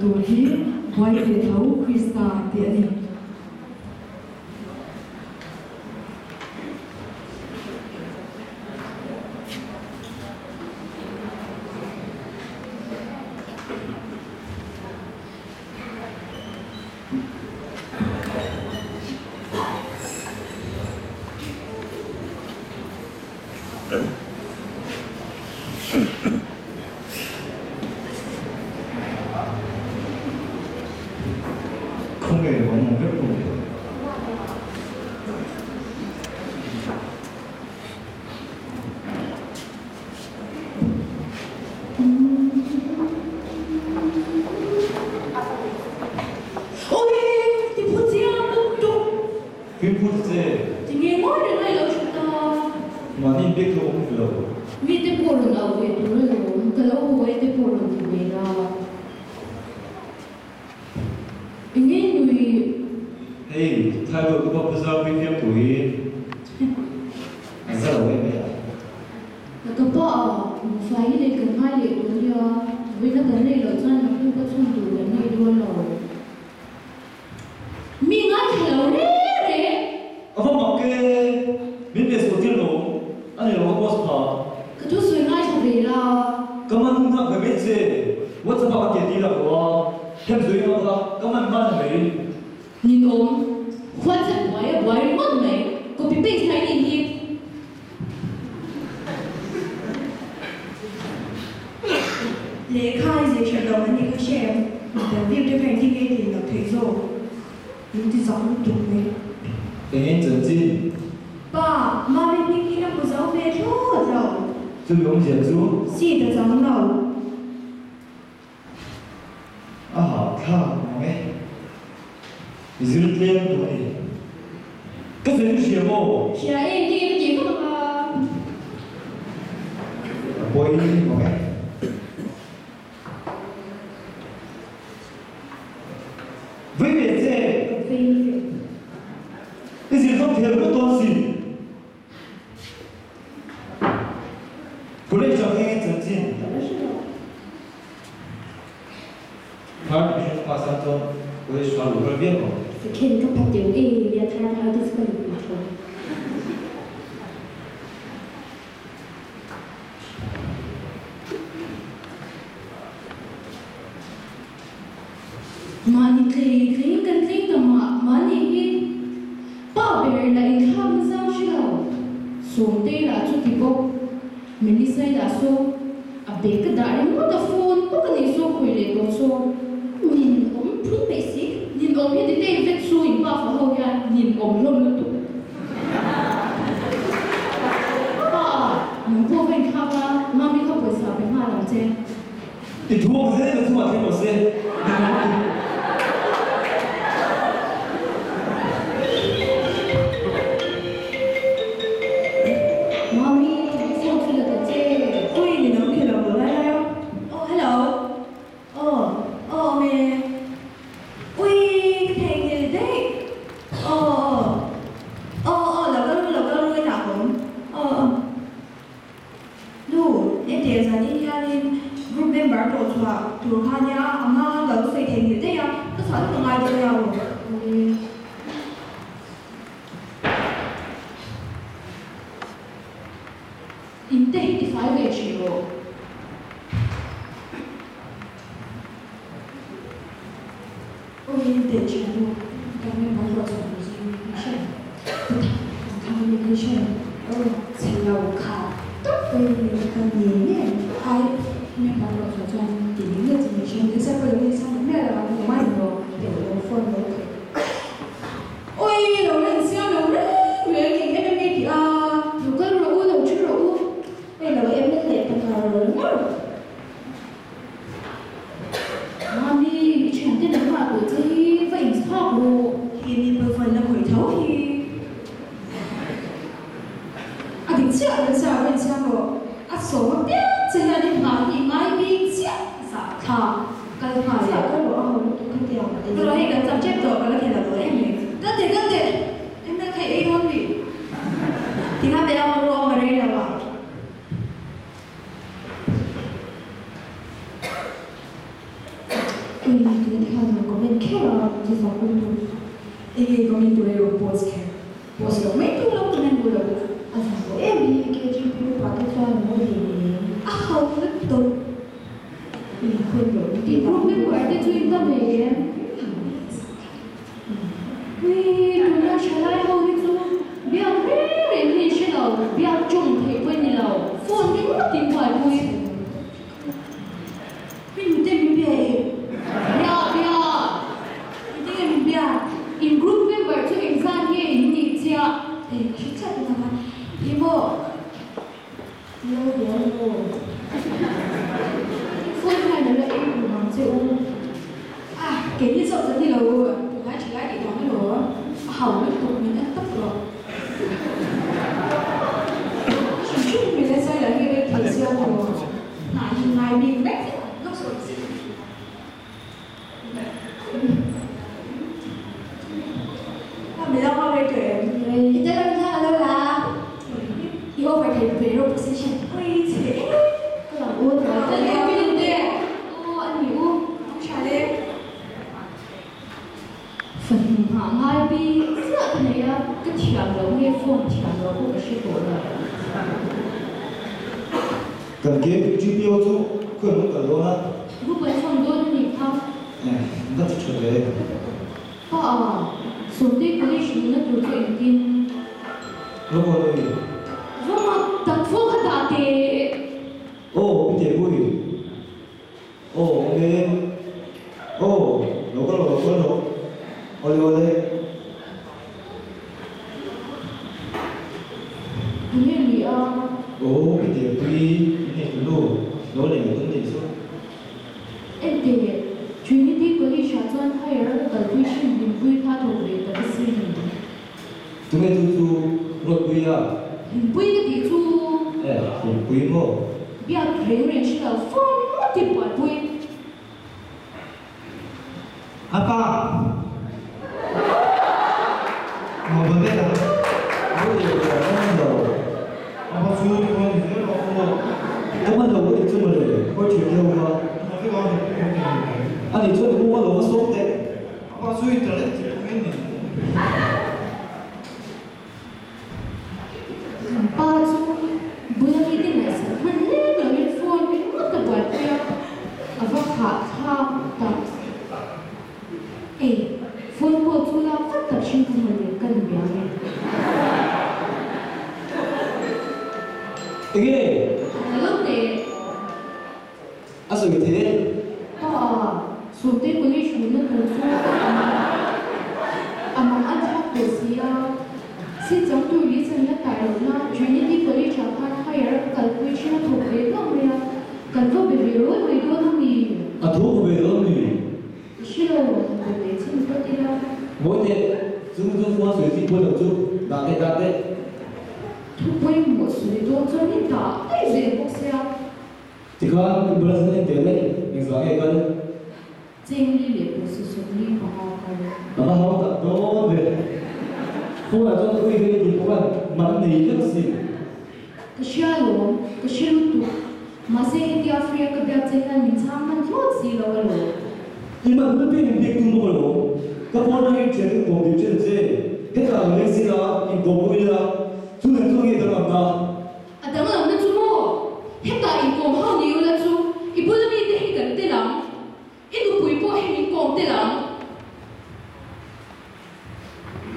Tur hi buai ve tho Krista tih a ni. Khawnge lo an awm vek lo le? Oi! Ti phu chiang lutuk! Fimkhur che. Tinge ngawi reng a i lo thut a? Mahni in biak kha awm ve lo. Mite pawh rawn au ve tur alawm, ka lo haw e te pawh rawn ti ve la. Enge nui? Hei, Thailo ka pa Puzar pui fiam tur hi a za lo em mai a. Ka pa a, Mufai hi lei kan ngai leh tur nia, vawiina kan lei loh chuan naktuk ka chhun tur kan nei dawn lo. Mi ngaithla lo reng reng. A va mak e, min pe suh thil lo, a ni lo ka post pha. Ka thu sawi ngaithla ve la. Ka man hun nghak ve mai che, WhatsApp ah ka ti ti lak lo a, hem zui ngam kha ka man hman mai. Ninawm, WhatsApp buai a buai ringawt mai, copy paste na i nih hi. Lehkha i zir that lo an nih kha hre em? Interview te kha engtin nge i tlin loh theih zawk? Min ti zak lutuk mai. Engin chanchin? Pa, Mami hming hi ka hmu zo ve thlawt lo. Chumi awmzia chu? Seat a chang lo. A hahthlak mang e. Zir tlem tawh a ni. Ka sawi chu hria maw? Hria e, engtin nge ka tih vak ang a? A pawi mang e. Vei ve che! Vei ve. I zir zawk thei lo dawn si. College ah hian chanchin Ka la hre lo. Third division pass ah chuan college kha lo kal viau ang. Second ka phat deuh e, nia third high te chu ka lut pui tho. Mahni tlei tleiin kan tlei ta mah mahni hi pa ber la inthlak na zang hre lo. Sawmtei lah chu ti bawk. Melisai lah saw a bag ka dah ringawt a phone bawk a nih saw khawi leh tawh saw nin awm phun peih si. Nin awm hi ti tei vet chu in pa fa ho hian nin awm hlawm lutuk. Pa a, nang pawh va inthlak la, mami kha pawisa pe nghal ang che. I thuak zel ka chungah thleng rawh se, ni lo lutuk. Mami, i phone chu la ta che. Ui, ni lo khi lo lo lai lai aw. Aw, hello. Aw, aw awm e. Ui, ka theihnghilh daih. Aw, aw. Aw, aw, lo kal ru, lo kal ru, inah ka awm. Aw, aw. Nu, entir zanin hianin group member tawh chhuah tur kha nia a hma khan ka lo sawi theihnghilh daih a, ka chhuah vek a ngai dawn nia aw. In te hi tifai ve thin rawh. Aw in te thin nu, kan member ruah chhuah tur zing ni hre Thutak kan thlang ni ni hre Aw chhe lo kha tawp mai ni ka ni nge Ai member ruah chhuah chuan ti ni nge chi ni hre Ni se pawh lo ni chhan miah lo ang mai rawh teuh lo phone lo thei Oi lo len siam lo reng reng eng em em nge tih a. Lo kal rawh u, lo thu rawh u. Hei lo em em leh ta ngar ngar. Mami, i thiante lam ah tawh che hi va inchhak rawh. Hi mi pawh phone la khawih tho hi. A dik chiah lo chiah va inchhak rawh. A sawm apiang che hian i hna hi i ngai bik chiah zah thla kal nghal Chiah kal rawh a ho lutuk kha tiang a ti. Kal rawh hei kan cham tep tawh ka la thei lo tawh em mai. Kal teh kal teh em la thei ei dawn mi. Tikhan pe ang rawh a rei lo a. Ui, Ui tuna te khan rawn comment kher a ti zak lutuk. Enge comment tur erawh post kher. Post loh mai tur lo comment duh lo. A zak tawh em hi KGP upa te chuan an ngawi thei ve em. A ho lutuk. Ui khawi loh lutuk. I group member te chu in la nei em? Ui tuna thalai ho hi chu biak reng reng hi in hre lo, biak tawng theih pawh in ni lo, phone ringawt in buaipui. Mi nute min bia e. Bia bia. Engtin nge min bia? In group member chu engzat nge in nih chiah? E, ka hre chiah tawh tak a. Ih maw? Lo bia maw? Phone hian a la ei tur ang che u. A, keini zawk kan ni lo. Tunlai thalai tih dan emaw a hau lutuk min en tawp rawh. Hrim hrim min la zai lah hi rei thei sia maw? Hnah hi ngai bik vek lawk sawi si. A mi lo ngam rei tawh em? Rei. I tel lo hian a lo la a. I over thei ve rawh position. Ui chhe em. Ka lang u tlai Ka leh mi te. Aw a ni u. Ang tha le. Fahnu nghah ngai bik chiah ka nei a, ka thiam loh nge phone thiam loh pawh ka hre tawh lo. Kan KGPO chu khawi hmun kal dawn a? Group an phone dawn a nih kha. Eh, ka ti tha ve. Pa a, Sawmtei college luhna tur chu engtin? Lo haw lo i. Va mak tak fo kha dah teh. Aw, Pi Tepui. Aw, awm e. Aw, lo kal rawh, lo kal rawh. Awle awle. Tunge ni a? Aw, Pi Tepui, in nei tunu, lo lei tum nih chu. Enteh, Trinity College ah chuan higher a kalpui thin Hlimpui kha thawk ve tak a sin. Tunge chu chu Ruatpui a? Hlimpui ka tih chu. Eh, Hlimpui maw? Biak reng reng hre lo phone ringawt i buaipui. A pa! Maw ba vel ang? Lo leh ve ang em lo? A pa chu i rawn ni zel rawh aw. Ka hman lo ka ti chu mawle, khawi thiam deuh va. Maw vek ang hei pawh ka ni mai. A nih chuan i u a lo va sawm teh. A pa chu internet chi pawh in ni. Kan pa chu bula mite ngaihsak hman lek loin phone ringawt a buaipui a, a va hahthlak tak. Ei, phone pawh chu lak vat tak hrim ka hmu leh ka ni biang e. Enge? Hello teh. A sawi thei e. Pa, Sawmtei college luhna tur chu a mang a thlak tawh si a. Sinchang tur leh channa tai lohna Trinity College ah khan higher a kalpui thin a thawk ve hlauh mai a, kan va be ve rawi mai dawn a mi? A thawk ve dawn mi? Ka hre lo, han be ve chin phawt ila. Mawi teh, chung chu phone sawi chi pawh lo chu, dah teh dah teh. Thu pawimawh sawi dawn chuan i dah daih zel bawk sia. Tikhan i bula zan en tel daih, engzah nge kal? Chengli leh pawisa 45 kal. A va hau tak dawn ve. Phone ah chuan ui ve tih pawh khan man nei vek a sin. Ka hria alawm, ka hre lutuk. Mahse hetia Freya ka biak che hian min chhang hman hlawt si lo alawm. I man hun apiang in biak tum bawk alawm. Ka phone atangin thian ka kawm deuh chen che. Hetah lo leng sila, inkawm pawh ila, chu nen chuan nge danglam na? A danglamna chu maw? Hetah inkawm ho ni ula chu i bula mite hi kan tel ang. I nupui pawh hi min kawm tel ang.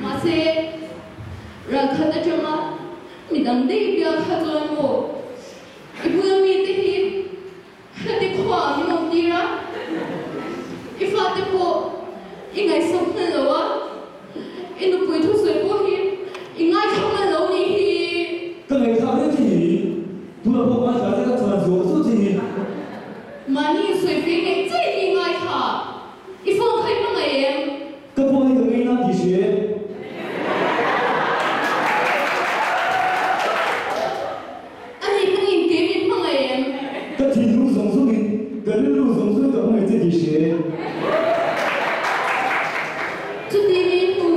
Mahse, ralkhat atanga midang daih biak kha chuan maw i bula mite hi hlate khuaah min awm tir a, i fate pawh i ngaihsak hman lo a, i nupui thusawi pawh hi i ngaithla hman lo nih hi. Ka ngaithla reng che hi, tunah pawh ngaithla che ka chhan zuah zuah che hi. Mahni insawi fei ngei che hi ngaithla, i phone kha i hmangaih em? Ka phone hi ka ngei na tih hria e. A nih hmangin kei min hmangaih em? Ka thinlung zawng zawngin ka rilru zawng zawngin ka hmangaih che tih hria e. Chuti ni hnu,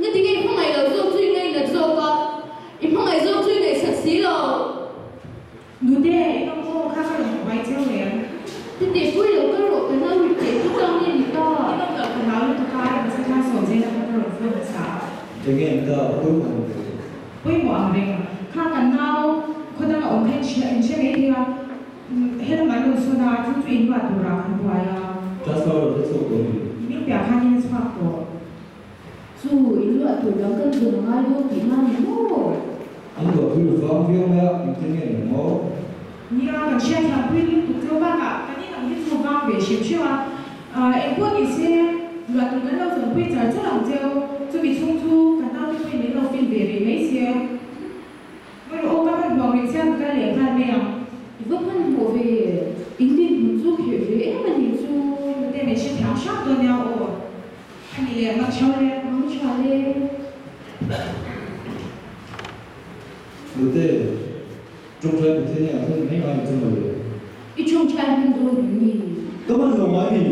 na tinge i hmangaih loh zawk chu i ngainat zawk a, i hmangaih zawk chu i ngaihsak si lo. Nute, i nawm pawh kha ka rawn hmu mai cheu em? Tete pui lo kal. Enge an ta a pawimawh ang ve? Pawimawh ang reng. Kha kan nau khaw danga awm kha in hria in hre mai thei a, helam an rawn sawn a, chu chu in luah turah kan buai a. Transfer rawn hre chhuak tawh a ni. Min piah khanin a chhuak tawh. Chu in luah tur dang kan zawn a ngai dawn tih na ni maw? An luah pui ru vang viau mai a, engtin nge ni maw? Nia, kan hriatthiam pui lutuk cheu bakah kan in ang hi chu vang ve hrim hrim a, eng pawh ni se luah tur kan lo zawn pui char char ang cheu, chumi chhung chu kan naute pawhin min lo fin ve rih mai se. Ngawi aw, ka hmanhmawh rih chiang ka kal leh nghal mai ang. I va hmanhmawh ve, in dinhmun chu khirh ve em a nih chu. Nute min hrethiam hram dawn nia aw. A ni leh mang tha le. Mang tha le. Nute, tawngtai Pathian hi a thlen mai ngai chu mawle. I tawngtai hman dawn em ni? Ka hman lo ngai ni.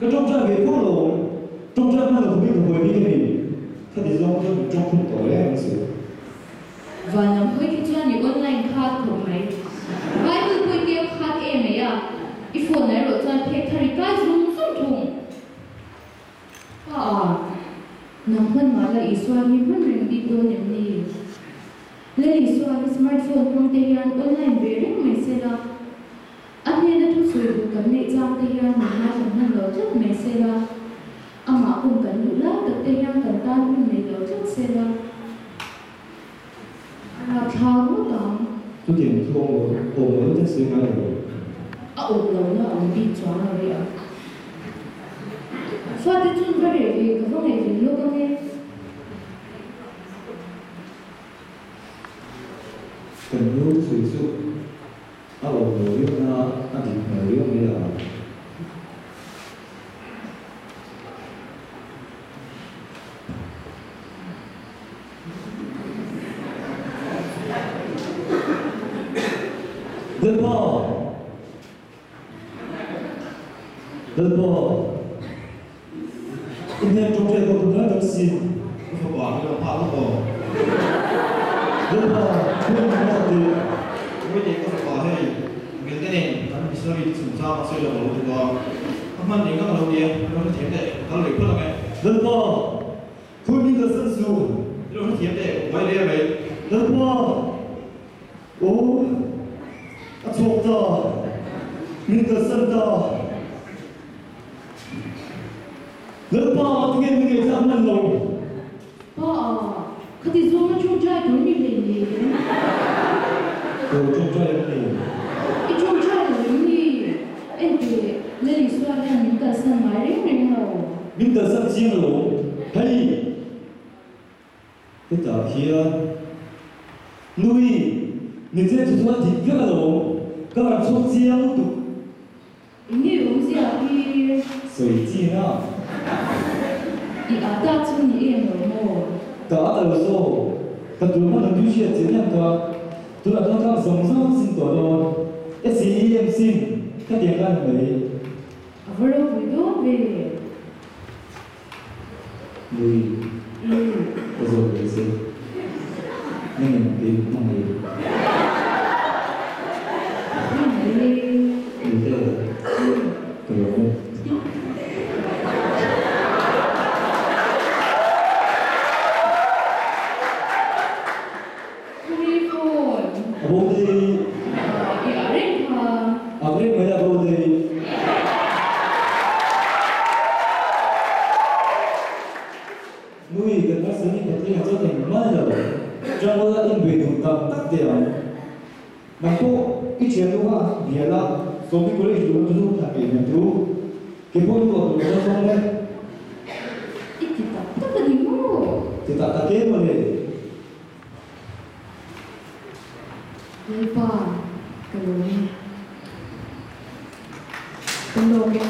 Ka tawngtai ve phawk lo awm. Tawngtai hman lo khawpin ka buai bik a ni. Khati zawng chuan min tawng khum tawh reng ang chu. Van lam hawi khi chuan i online khat khawp mai. Bible pawh i keu khat em mai a, i phone erawh chuan phek thar i kai zung zung thung. Pa a, nang hman mah la Isua hi hman reng bik dawn em ni? Lal Isua hi smartphone hmang te hian online ve reng mai se la, a hnena thu sawi duh kan neih chang te hian min ngaithla hman lo tlat mai se la, amah kum kan duh lai tak te hian kan tan hun nei lo tlat se la, a rapthla ngawt ang. Chutiang thu awm lo, awm lo te sawi ngai lo. A awm lo na awm bik chuang lo rih ang. Fate chun va reh ve ka va ngaihven lawk ang e. Kan nu sawi chu a awm lo riau na a dik hmel riau mai a. Lalpa! Lalpa! I hnen ṭawngṭai kawh tum lai tak si. Ka fapa hi lo nghak lawk aw. Lalpa, khawi hmun ah teh? Khawi teh ka fapa hei, Milte nen kan missionary te chungchang a sawi lo lo tuk a, ka hman eng ang lo nia, ka lo hrethiam teh, ka kal rih phawt ang e. Lalpa! Khawi min kalsan suh. I lo hrethiam teh, ka buai reng mai. Lalpa! Aw, a chhuak ta. Min kalsan ta. Lalpa, tinge min ngaihthlak hman lo? Pa a, khati zawnga ṭawngṭai tur ni hlei nen. Ka lo ṭawngṭai em ni? I ṭawngṭai lo em ni? Enteh, Lal Isua hian min kalsan ngai reng reng lo. Min kalsan chiang lo, hei! Hetah hian Nui, ni che chu chuan dik vek alawm, ka rawn chhuak chiang lutuk. Enge awmzia hi? Sawi chin a. I a ta chu ni em lo maw? Ka a ta lo zawk. Ka tur hman ang tui hriat chian em ka. Tunah chuan tlang zawng zawng sin tawh dawn. SEM sin ka tiang ka ni mai. A va ropui dawn ve. Nui ka zawt ve che. Nangin kei hmangaih. Hmangaih. Nute ka lawm e. Khawi phone. A bo dei. I ah reng kha. Ak reng mai a bo dei. Nui kan nurse nih patling a chuan engmah lo. Jungle a inbei duh tak tak teh ang. Nang pawh i thiannu kha bia la, Sawmi college duh chu thla keih hmel thu. Ke pawh i tuah tur ka la zawng e. I ti tak tak a ni maw? Ti tak tak e mawle. Lalpa, ka lawm e. Ka lawm e.